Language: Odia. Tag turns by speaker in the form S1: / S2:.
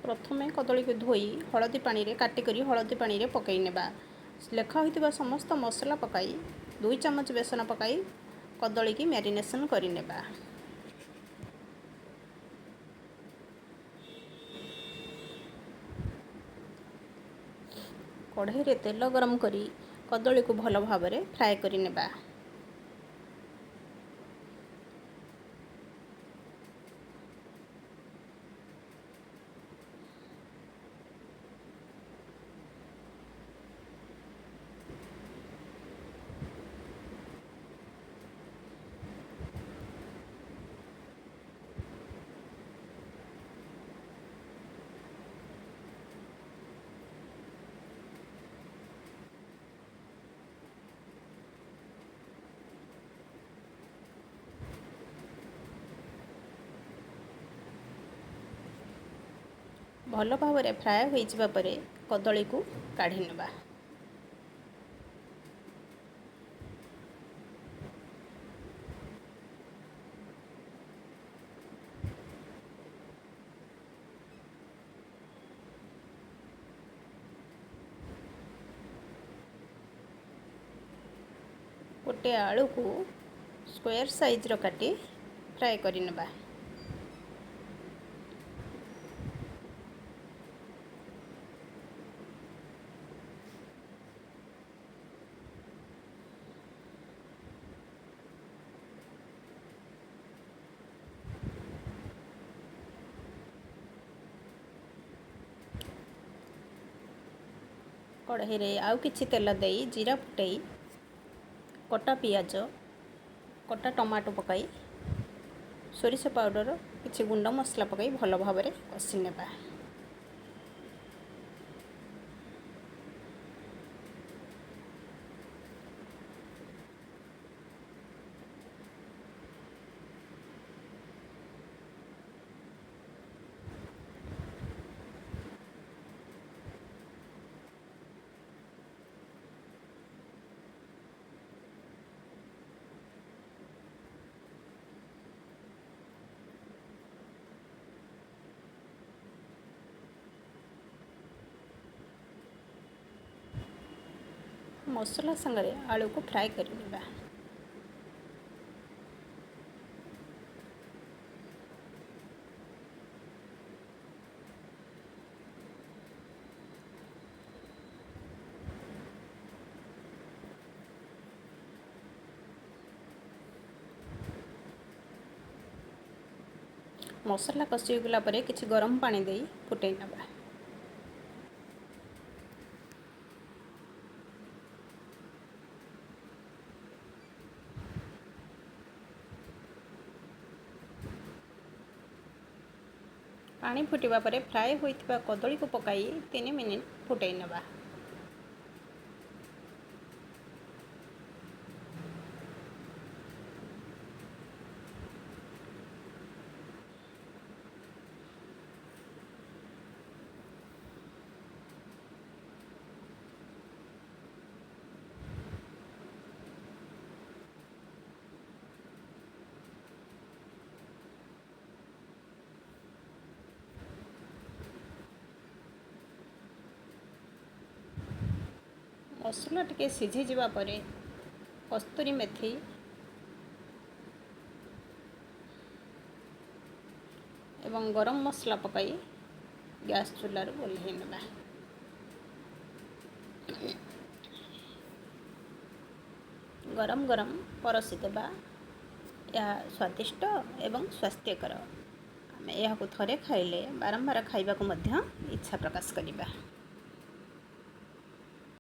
S1: ପ୍ରଥମେ କଦଳୀକୁ ଧୋଇ ହଳଦୀ ପାଣିରେ କାଟିକରି ହଳଦୀ ପାଣିରେ ପକାଇ ନେବା। ଲେଖା ହୋଇଥିବା ସମସ୍ତ ମସଲା ପକାଇ 2 ଚାମଚ ବେସନ ପକାଇ କଦଳୀକି ମ୍ୟାରିନେସନ୍ କରିନେବା। କଢ଼େଇରେ ତେଲ ଗରମ କରି କଦଳୀକୁ ଭଲ ଭାବରେ ଫ୍ରାଏ କରିନେବା। ଭଲ ଭାବରେ ଫ୍ରାଏ ହୋଇଯିବା ପରେ କଦଳୀକୁ କାଢ଼ି ନେବା। ଗୋଟେ ଆଳୁକୁ ସ୍କୋୟାର ସାଇଜ୍ର କାଟି ଫ୍ରାଏ କରିନେବା। କଢ଼େଇରେ ଆଉ କିଛି ତେଲ ଦେଇ ଜିରା ଫୁଟାଇ କଟା ପିଆଜ, କଟା ଟମାଟୋ ପକାଇ ସୋରିଷ ପାଉଡ଼ର, କିଛି ଗୁଣ୍ଡ ମସଲା ପକାଇ ଭଲ ଭାବରେ କଷି ନେବା। ମସଲା ସାଙ୍ଗରେ ଆଳୁକୁ ଫ୍ରାଏ କରିନେବା। ମସଲା କଷି ହୋଇଗଲା ପରେ କିଛି ଗରମ ପାଣି ଦେଇ ଫୁଟାଇ ନେବା। ପାଣି ଫୁଟିବା ପରେ ଫ୍ରାଏ ହୋଇଥିବା କଦଳୀକୁ ପକାଇ 3 ମିନିଟ୍ ଫୁଟାଇ ନେବା। ମସଲା ଟିକେ ସିଝିଯିବା ପରେ କସ୍ତୁରୀ ମେଥି, ଏବଂ ଗରମ ମସଲା ପକାଇ ଗ୍ୟାସ୍ ଚୁଲାରୁ ଓହ୍ଲାଇ ନେବା। ଗରମ ଗରମ ପରସି ଦେବା। ଏହା ସ୍ୱାଦିଷ୍ଟ ଏବଂ ସ୍ୱାସ୍ଥ୍ୟକର। ଆମେ ଏହାକୁ ଥରେ ଖାଇଲେ ବାରମ୍ବାର ଖାଇବାକୁ ମଧ୍ୟ ଇଚ୍ଛା ପ୍ରକାଶ କରିବା।